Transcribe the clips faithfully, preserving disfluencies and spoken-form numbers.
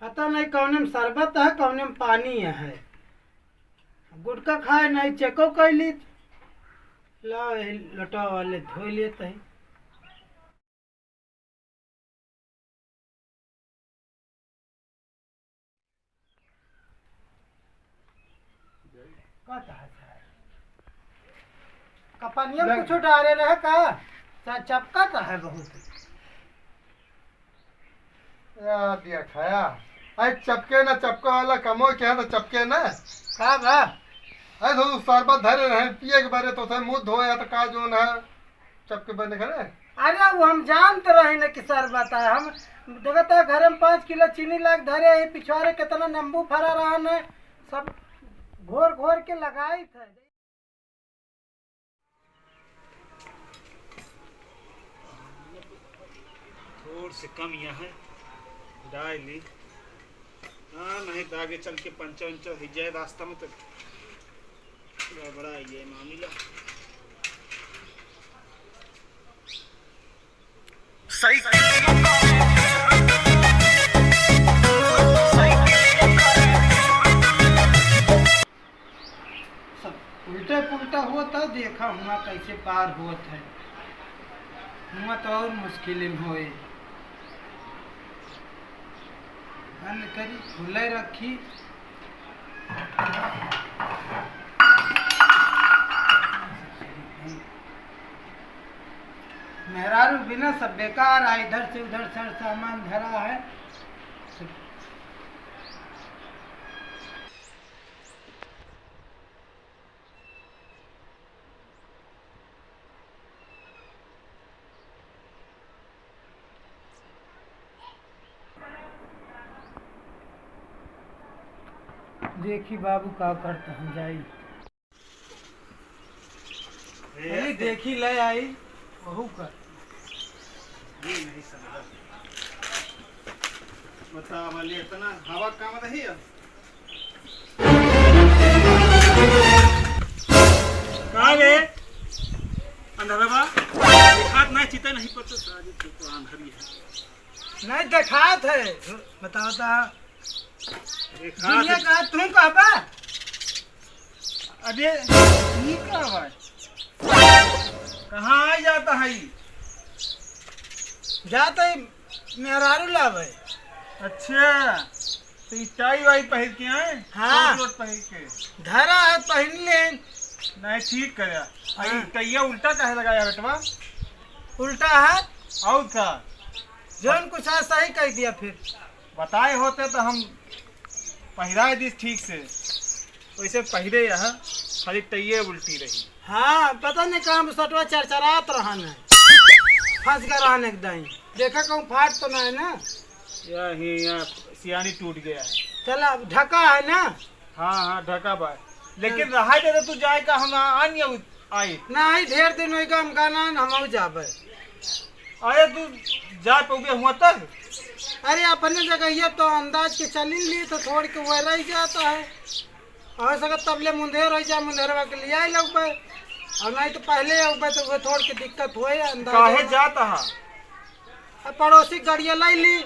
पता नहीं कौने में शरबत है, कौने में पानी है। गुटखा खाए नहीं, चेको कैली। ला, लोटा वाले धो लेते हैं। का चाहत है? कपनिया में कुछ डारे रहे का? चा-, चपका तो है बहुत। या दिया खाया। अरे चपके ना, चपका वाला कमो क्या तो चपके ना। का बा? अरे तो शरबत धरे रहे, पिए के बारे तो थे मुंह धोया तो का जोन है? चपके बने घरे। अरे, वो हम जानत रहे न कि शरबत है। हम देखत है, घरे में पाँच किलो चीनी लाग धरे है, पिछवारे कितना नींबू फरा रहा न, सब घोर घोर के लगाई थे। थोड़ से कम यहाँ है, डाल ली। हाँ, नहीं तो आगे चल के पंचर उंचर हो जाए रास्ता में तो गड़बड़ा ये मामला। सब उल्टा पुल्टा होत है, देखा हुआ कैसे पार होत है। हुआ तो और मुश्किल में होए। बंद करी, खुले रखी। मेहरारू बिना सब बेकार आ, इधर से उधर सर सामान धरा है। देखी बाबू का करत हम जाई। अरे देखी ले आई, वहू कर। ये नहीं समझा। बता वाले इतना हवा काम रही है। का रे? अंधरवा? देखात नहीं, चिते नहीं पड़तो, सारी तो अंधरी है। नहीं देखात है। बताओ ता। देखात दुनिया है। का तू कहबा? अबे, ई का बा? कहाँ आ जाता है ई? जाता है मेहरारू लावे। अच्छा, तो ई टाई वाई पहिर के आए? हाँ। कोट वोट पहिर के? धरा है, पहिन ले। नहीं, ठीक करे। आ, ई हाँ। टैया उल्टा काहे लगाया बेटवा? उल्टा है। और का? जौन कुछ है, सही कह दिया फिर। बताए होते तो हम पहिराए दिस ठीक से। वैसे पहिरे यहाँ खाली टैये उल्टी रही। हाँ, पता नहीं कहाँ बुसटवा चरचरात रहन है। फंस गया रहन एकदम। देखा कहूँ फाट तो ना है ना? या ही, या सियानी टूट गया है। चला, अब ढका है ना? हाँ, हाँ, ढका बा। लेकिन चल। रहा दे तो तू जाए का, हम आ-, आन या उ-, आई। नहीं, ढेर दिन होई का, हम गाना न, हम जाबे। अरे तू जा पउबे हुआ तक? अरे अपने जगह ये तो अंदाज के चलिन ली तो थोड़ के वह रह जाता है। हो सकत तब ले मुंधेर रह जा, मुंधेरवा के लिए आए लगबे। और नहीं तो पहले अउबे तो वह थोड़ के दिक्कत होए अंदाज। काहे जाता है? अब पड़ोसी गाड़िया लाई ली।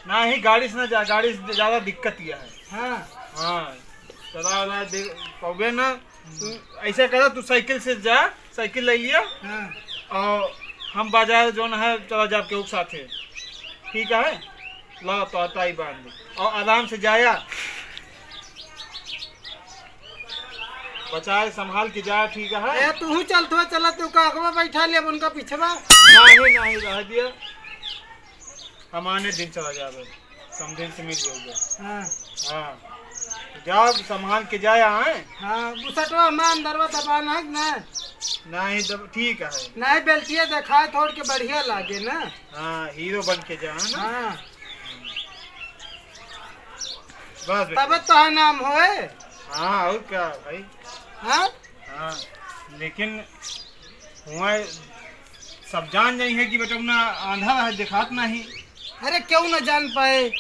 नहीं, गाड़ी से ना जा, गाड़ी से ज्यादा दिक्कत यह है। हाँ। हाँ, चला ना दे, पउबे ना। तू ऐसा करा, तू साइकिल से जा, साइकिल ले लिया। हाँ। और हम बाजार जौन है, चला जाब केहू के साथे। ठीक है? ला, तो आता ही बांध दे। और आराम से जाया। बचाए, संभाल के जाया, ठीक है? ए, तू चल, तू चला, तू का अगवा बैठा ले, उनका पिछवा। नहीं, नहीं, रह दिया। हम आने दिन चला जाबे, समझे से मिल जाओगे। हाँ। हाँ। जाओ, संभाल के जाया, हैं? हाँ, बुसटवा में अंदरवा दबाना है कि ना? नहीं, दब-, ठीक है। नहीं, बेल्टिया देखाए, थोड़ के बढ़िया लागे ना। हाँ, हीरो बन के जा, है ना? हाँ। बस बेटा। तब तो है नाम होए। हाँ, और क्या भाई? हाँ? हाँ, लेकिन हुआ सब जान जाई है कि बेटौना आंधा है, देखात नहीं। अरे, क्यों ना जान पाए?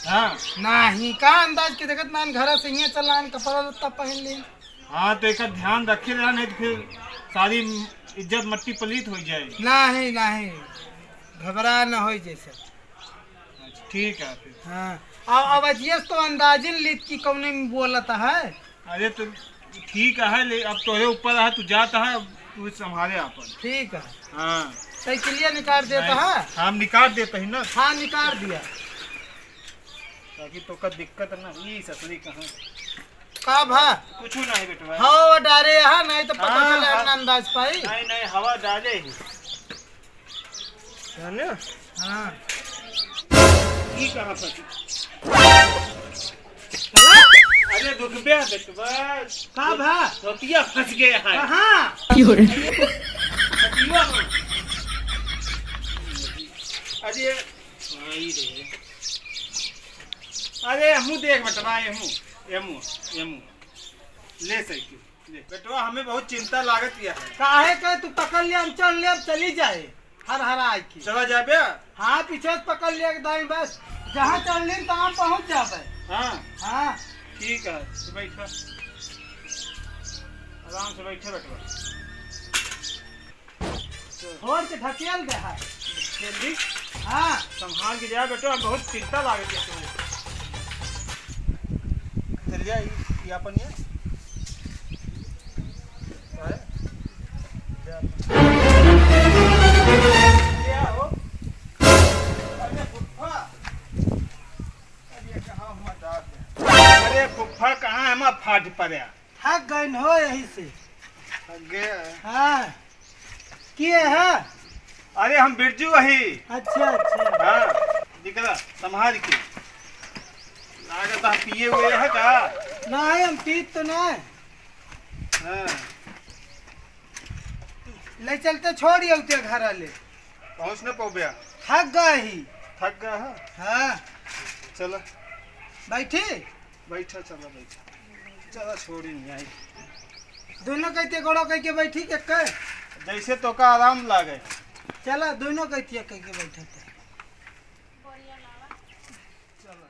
हाँ। नहीं, का अंदाज के देखत ना, घर से हियाँ चला, कपड़ा लत्ता पहन ले। हाँ, तो एक ध्यान रखे रहा, नहीं तो फिर सारी इज्जत मट्टी पलीत हो जाए। नहीं, नहीं, घबरा न हो जैसे। अच्छा, ठीक है फिर। हाँ, अब, अब अजियस तो अंदाजिन लीत कि कौने में बोलत है। अरे तो ठीक है, ले अब तोरे ऊपर है, तू जात है, अब तू संभाले आपन। ठीक है। हाँ। साइकिलिया निकाल देता नहीं, है। हम निकाल देते हैं ना। हाँ, निकाल दिया। ताकि तोका दिक्कत ना हुई ससुरी कहाँ। का भा? कुछ नहीं बेटवा। हवा डारे यहाँ, नहीं तो पता हाँ, चले हाँ। ना अंदाज पाई। नहीं, नहीं, हवा डाले ही। जाने? हाँ। ई कहाँ फंसी? अरे रुक बे बेटवा। का भा? धोतिया फंस गया है। कहाँ? क्यों रे? धोतिया में। अरे, भाई रे। अरे, हमू देख बेटवा, एमू, एमू, एमू। ले साइकिल। बेटवा, हमें बहुत चिंता लागत यह है। काहे के तू पकड़ ले, हम चढ़ ले, अब चली जाए, हर हर आए के। चला जाबे? हाँ, पीछे से पकड़ ले एकदम, बस जहाँ चढ़ ली, तहाँ पहुँच जाबे। हाँ। हाँ। ठीक है, तो बैठा, आराम से बैठे बेटवा। छोड़ के ढकेल दे है। जल्दी। हाँ। संभाल के जा बेटो, हम बहुत चिंता लागत है तुम्हें। चल जा, ई, ई अपन ये। है? जा। क्या हो? अरे फुफ्फा। अरे कहाँ हुआ जाके? अरे फुफ्फा, कहाँ हम फाट पड़े? थक गइन हो यही से। थक गए? हाँ। किए है? अरे हम बिरजू वही। अच्छा, अच्छा। हाँ, निकला, संभाल के। लागत है पिए हुए है का? नहीं, हम पीत तो नहीं। हाँ। ले चलते छोड़ आउते घर ले। पहुँच न पौबे। थक गए ही। थक गए है? हाँ। चला। बैठी? बैठा, चला बैठा। चला छोड़ी नहीं आई। दोनों कहते गोड़ो कह के बैठी के कर। जैसे तोका आराम लागे। चला दोनों कहती कह के बैठा थे। चला।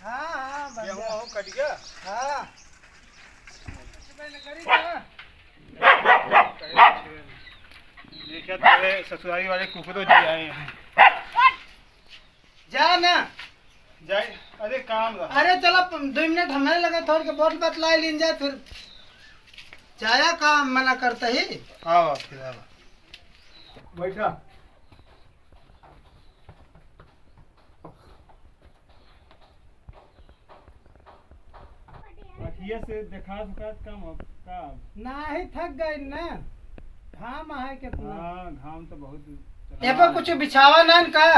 हाँ, हाँ, बढ़िया। गेहूं हो कट गया? हाँ। देखा तेरे ससुरारी वाले कुकरो जी आए हैं। जा ना। जाए, अरे काम रहा। अरे चला, प-, दो मिनट हमें लगे, थोड़ के बोल बतलाए लीन जाए, फिर जाया काम मना करता ही। आओ, फिर आओ। बैठा। अखिया से देखा सुखात कम हो का? नाही, थक गई ना, घाम आहे कितना। हाँ, घाम तो बहुत चला। ए पर कुछ बिछावा ना का?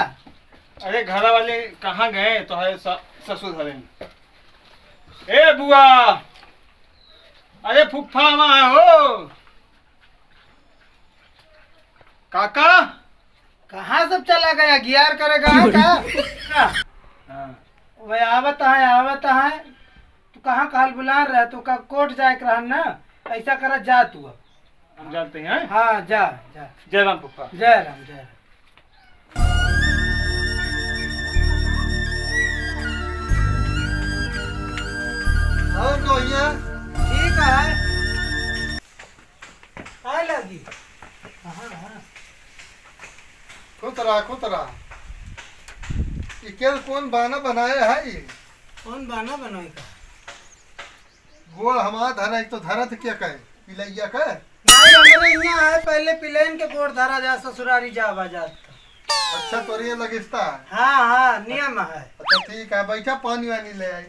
अरे घर वाले कहाँ गए तो है स-, ससुर हरे। ए बुआ, अरे फुफ्फा वहाँ हो। काका? कहाँ सब चला गया? गियार करे गया का? हाँ। वह आवत है, आवत है। तू कहाँ कहल बुला रहे? तू का कोर्ट जाए के रहन ना? ऐसा करा, जा तू अब। हम जानते हैं। हाँ, जा, जा। जय राम पप्पा। जय राम, जय राम। और कहिया? ठीक है। आए लागी। हाँ, हाँ। खुश रहा, खुश रहा। ई केल कौन बाना बनाए है ई? कौन बाना बनाए का? गोड़ हमार धरा, एक तो धरत के कहे, पिलैया के? नहीं, हमरे यहाँ है, पहले पिलैन के गोड़ धरा जा, ससुरारी जावा जात। अच्छा, तोरे लगिस्ता है? हाँ, हाँ, नियम है। अच्छा, ठीक है, बैठा, पानी वानी ले आई।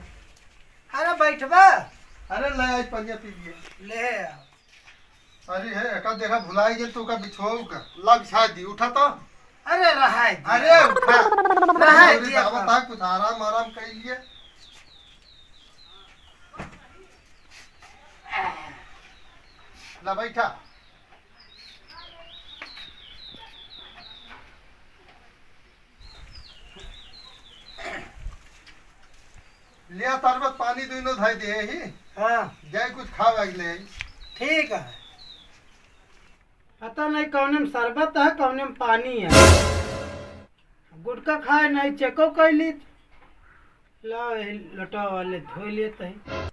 अरे, बैठबा? अरे, ले आई, पनिया पी लिए। ले आओ। अरे है, एका देखा भुलाई गेल तो का बिछोऊ का। ला बिछा दी, उठा तो। अरे रहाय दी। अरे उठा। रहाय अरे दी दावा अपन। ता कुछ आराम, आराम कर लिए। ला बैठा। लिया तरबत पानी दुनो धइ दे ही। हाँ। जाए कुछ खावे के ले। ठीक है। पता नहीं कौने में शरबत है, कौने में पानी है। गुटखा खाए नहीं, चेको कैली। ला, यही लोटा वाले धो लेते हैं।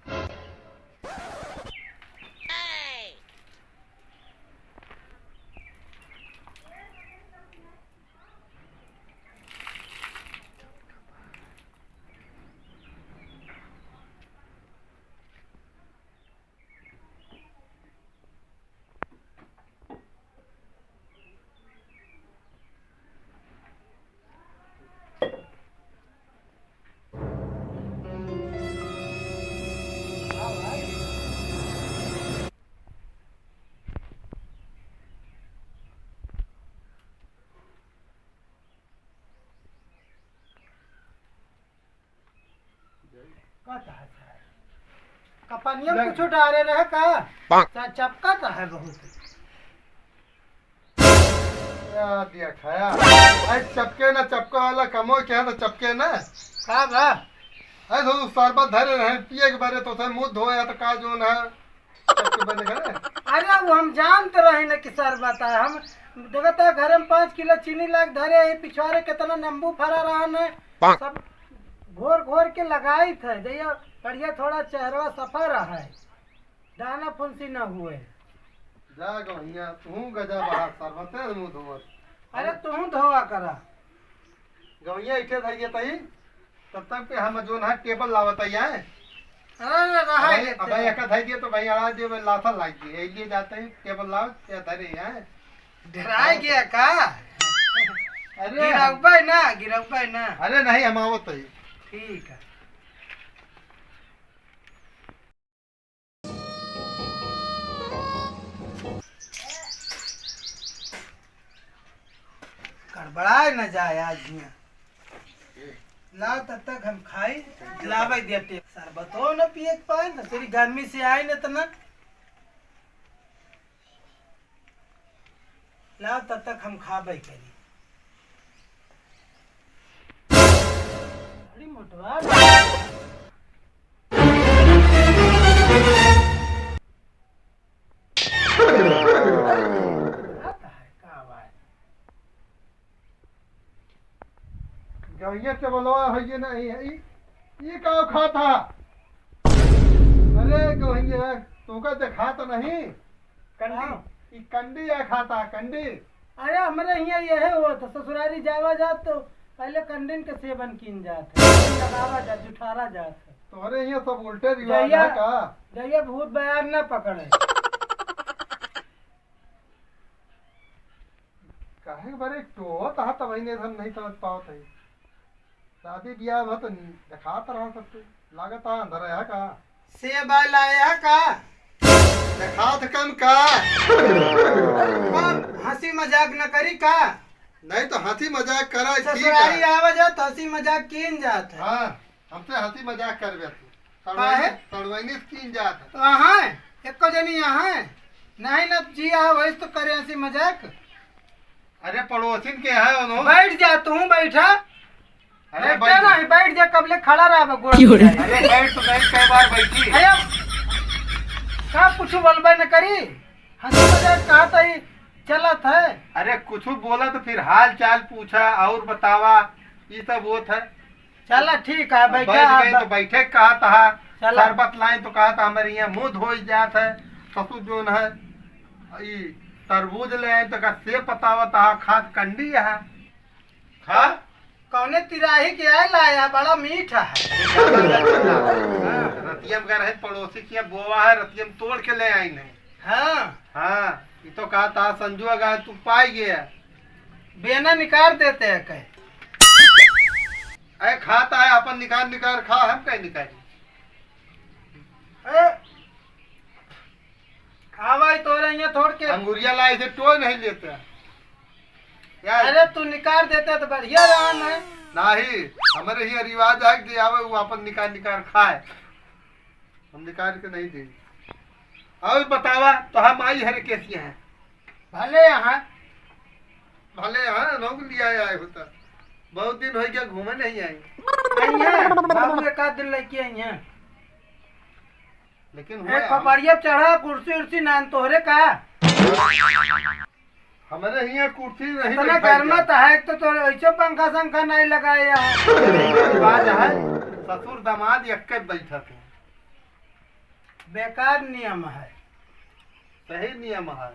पता है, कपनिया में कुछ डारे रहे का? चा-, चपका तो है बहुत। क्या दिया खाया? अरे चपके ना, चपका वाला कमो क्या है तो चपके ना। का बा? अरे तो शरबत धरे रहे, पिए के बारे तो थे मुंह धोया तो का जोन है? चपके बने करे। अरे वो हम जानत रहे न कि शरबत है। हम देखत है घरे में पाँच किलो चीनी लाग धरे है, पिछवारे कितना नींबू फरा रहा न। सब घोर घोर के लगाई थे, जइया बढ़िया थोड़ा चेहरवा सफा रहा है, दाना फुंसी न हुए। जा गवैया, तू गजा बाहर शरबते मुंह धोवत। अरे तू धोवा करा। गवैया इठे धइए तई, तब तक पे हम जोन है टेबल लावत आई आए। अरे, अरे, रहा अबे, है अबे, क्या? एक धइए तो भाई अड़ा दिए, भाई लाथा लाग दिए, लिए जाते ही टेबल लाव, या धरे हैं। डराए गया का? अरे, गिरौबे ना, गिरौबे ना। अरे नहीं, हम आवत है। ठीक है। गड़बड़ाए न जाए आज हियाँ। लाओ तब तक हम खाई, लावे देते। शरबतो न पिए के पाए, न तेरी गर्मी से आए न तना। लाओ तब तक हम खाबे करी। बड़ी मोटवा। गवैया टेबलवा है ये नहीं है, ई, ई का खात हा? अरे गवैया, तोका देखात नहीं? कंडी, हाँ। ई कंडी या खाता, कंडी। अरे, हमरे हियाँ यहे होत है, ससुरारी जावा जात तो पहले कंडिन के सेवन कीन जात है, लगावा जात, जुठारा जात है। तोहरे हियाँ सब उल्टे रिवाज जहिया, है का? जहिया भूत बयार ना पकड़े। काहे के बारे टोहत हा, तब ही नहीं, हम नहीं समझ पावत है। शादी ब्याह में तो देखात रहा सबके। लागत है अंधर है का? सेब लाया का? देखात कम का? अब हंसी मजाक न करी का? नहीं तो हंसी मजाक करा, ठीक ससुरारी है। आवा जात, हंसी मजाक कीन जात है। हाँ, हमसे हंसी मजाक करबे तू। काहे? सड़वैनी कीन जात है। तो यहाँ है, एको जनी यहाँ है। नहीं न जी, वही तो करे हंसी मजाक। अरे पड़ोसिन के है उन्हों। बैठ जा, तू बैठा। अरे बैठा बैठ। नहीं, बैठ जा, कबले खड़ा रहा बा, गोड़ क्यों रे? अरे बैठ तो नहीं, कई बार बैठी। अरे, का कुछ बोलबे न करी? हंसी मजाक कहा तो ही चलत है। अरे कुछ बोला तो फिर हाल चाल पूछा और बतावा, ये सब होत है। चला ठीक है, अब बैठा बैठ गए आप। तो बैठे कहा था, चला। शरबत लाए तो कहा था, हमारे यहाँ मुंह धोई जात है, ससुर जोन है, ई तरबूज ले आए तो का सेब पतावा था, खात कंडी है। खा। कौने तिराही के आए लाया, बड़ा मीठा है। रतिया में रहे पड़ोसी के बोवा है, रतिया में तोड़ के ले आई नहीं। हाँ। हाँ, ये तो कहा था संजुआ गा तू पाई गया। बेना निकाल देते हैं कहे। अरे खाता है अपन निकाल निकाल खा, हम कहीं निकाली। ए, आवा ही तोरे यहाँ थोड़ के। अंगुरिया लाई से टोय नहीं लेते हैं। यार। अरे तू निकाल देते तो बढ़िया रहा ना। नहीं, हमारे ही रिवाज है कि आवे वो अपन निकाल निकाल खाए, हम निकाल के नहीं देंगे। और बतावा तो हम आई हरे कैसी हैं? भले यहाँ। भले यहाँ लोग लिया आए होता, बहुत दिन हो गया घूमे नहीं आई। आई हैं, बाबू एक आध दिन लेके आई हैं। लेकिन ए, हुआ खपड़िया चढ़ा, कुर्सी उर्सी नान तोहरे का? हमारे हियाँ कुर्सी नहीं इतना बैठाई गर्मा जाए। तो है, एक तो, तो ऐसे पंखा संखा नहीं लगाया है। बात है, ससुर दामाद एक बैठक है। बेकार नियम है। सही नियम है।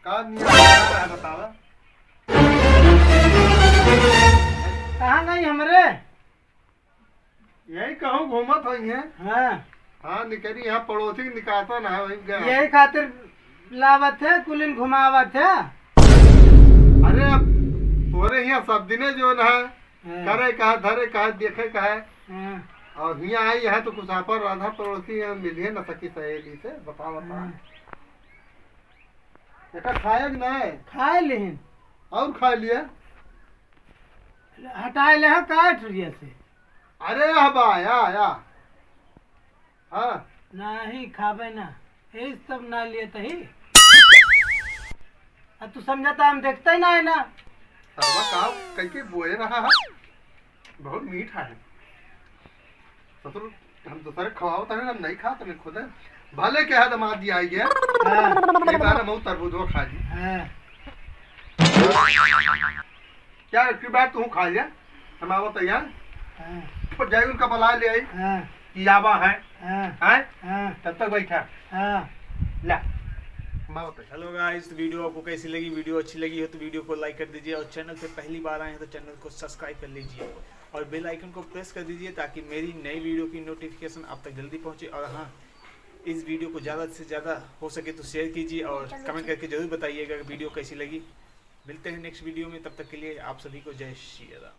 का नियम है बतावा? कहाँ नहीं हमरे? यही कहूँ घूमत होई हैं। हाँ। हाँ, निकरी यहाँ पड़ोसी के निकासा ना है, वही गया। यही खातिर लावत है, कुलिन घुमावत है। अरे, अब तोरे यहाँ सब दिने जो ना है, हाँ। करे कहा, धरे कहा, देखे कहा। हाँ। और हियाँ आई है तो कुछ आपन राधा पड़ोसी यहाँ मिलिए न सकी सहेली से, बतावा, बतावा। हाँ। एका खाए कि नहीं? खाए लेहिन। और खा लिया? हटाए ले हैं काट रही से। अरे, आ बा, या, या। हाँ। नाही खाबे ना, यही सब ना लिए तही। आ तू समझता हम देखते ही ना है ना। सरवा का कह के बोए रहा है, बहुत मीठा है। ससुर, हम दूसरे खवाओ तने, हम नहीं खा तने खुदे। भले के हाथ मार दिया आई गया। हाँ। ये बार हम तरबूजो खा ली। हाँ। क्या एक बार तू खा लिया, हम आवत है यार। हाँ। पर जाई उनका बुला ले आई। हाँ। कि आवा है। हाँ। हैं? हाँ। तब तक बैठा। हाँ। ला। हम आवत है। हेलो गाइस, तो वीडियो आपको कैसी लगी? वीडियो अच्छी लगी हो तो वीडियो को लाइक कर दीजिए और चैनल पे पहली बार आए हैं तो चैनल को सब्सक्राइब कर लीजिए और बेल आइकन को प्रेस कर दीजिए ताकि मेरी नई वीडियो की नोटिफिकेशन आप तक जल्दी पहुंचे। और हाँ, इस वीडियो को ज़्यादा से ज़्यादा हो सके तो शेयर कीजिए और कमेंट करके ज़रूर बताइएगा कि वीडियो कैसी लगी। मिलते हैं नेक्स्ट वीडियो में, तब तक के लिए आप सभी को जय श्री राम।